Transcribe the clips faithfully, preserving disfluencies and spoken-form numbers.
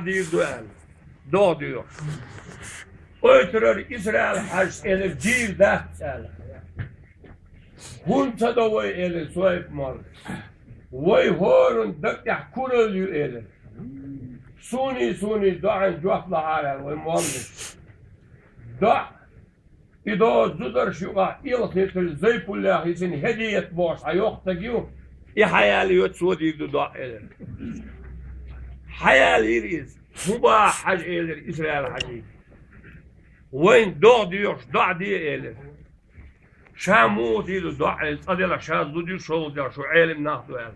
дийр ду аьлла, догӀа доьхуш. Ойтарара Исраил-Хьаьжас элира, дийр дац аьлла. ХӀунда ца до вай, элира Соип-молла. Вай хӀоранна даг тӀехь куралла ю, элира. Суний, суний доӀан жоп лахьара аьлла вай моллас. ДоӀа и доза зударша юкъахь ийлахетар зайпуллех йисина хӀедет бохуш хьан йоккха стаг ю, и хьаяьлла йоцу цо дийр ду доӀа, элира. Хьаяьлла йира иза. ХӀун боху, Хьаьжа, элира Исраил-Хьаьжас. Вайна догӀа доьхуш доӀа де, элира. Ша муха дийр ду доӀа, элира, цкъа делахь ша зуда ю, шолгӀа делахь шу Ӏелам нах ду аьлла.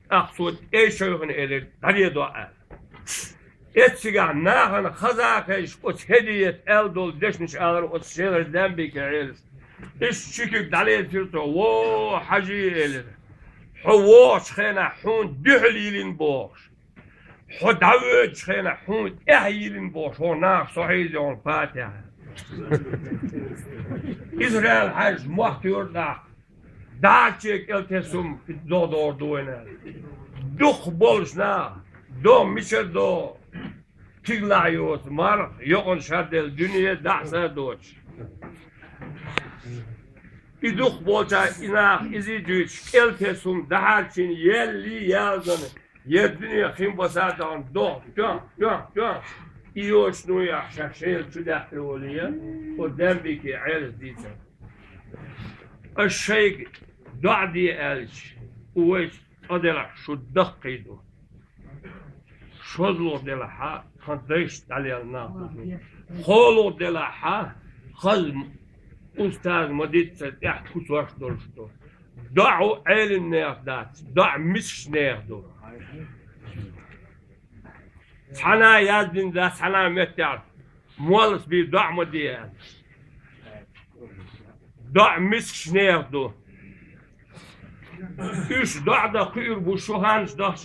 ТӀаккха цо тӀе а шевхина элира, дӀаде доӀа аьлла. Эццигахь нахана хаза а хезаш, оцу хӀедет аьлла долу дешнаш алара оцу шераш Даьмбике Ӏелас. Иштта ши куьг дӀалецира цо, во, Хьаьжа, элира. Хьо вогӀучу хенахь хьуна дуьхьал йиллина бохуш. Хьо дӀавоьдучу хенахь хьуна тӀаьхьа йиллина бохуш, хьо наха со хьийзайо хьуна патихьа. Исраил-Хьаьжас мохь туьйхира тӀаккха. Дала чӀогӀа кӀелтесна хӀума догӀа догӀур ду вайна аьлла. Дукхахболчу наха догӀа мичара догӀу, стигалахь йоцу марха, йокъана шарделла дуьне, дӀа а са а доцуш. И дукхахболчара и наха иза а дуьйцуш, кӀелтесна хӀума дӀахьарчийна еллий, ялзана, я дуьне хин баса а дахана догӀа, тоьхна, тоьхна, тоьхна. И йоцуш нуьйхьехь ша шайна чу даьккхина волий, оцу Даьмбике Ӏелас дийцира. Ас шайга доӀа де аьлча, вайца цкъа делахь шу даккхий ду. ШозлагӀа делахь, тхан дайшца дӀалелла нах ду. КхоалгӀа делахь, хаза устаз ма-дийццара тӀехь куьцаш долуш ду. ДоӀа Ӏелам нехан дац, доӀа мискачу нехан ду. Цхьана яздина дац, цхьана меттехь, моллас бен доӀа ма де аьлла. ДоӀа мискачу нехан ду. Уьш доӀа дан кхуьур бу шу ханаш дахча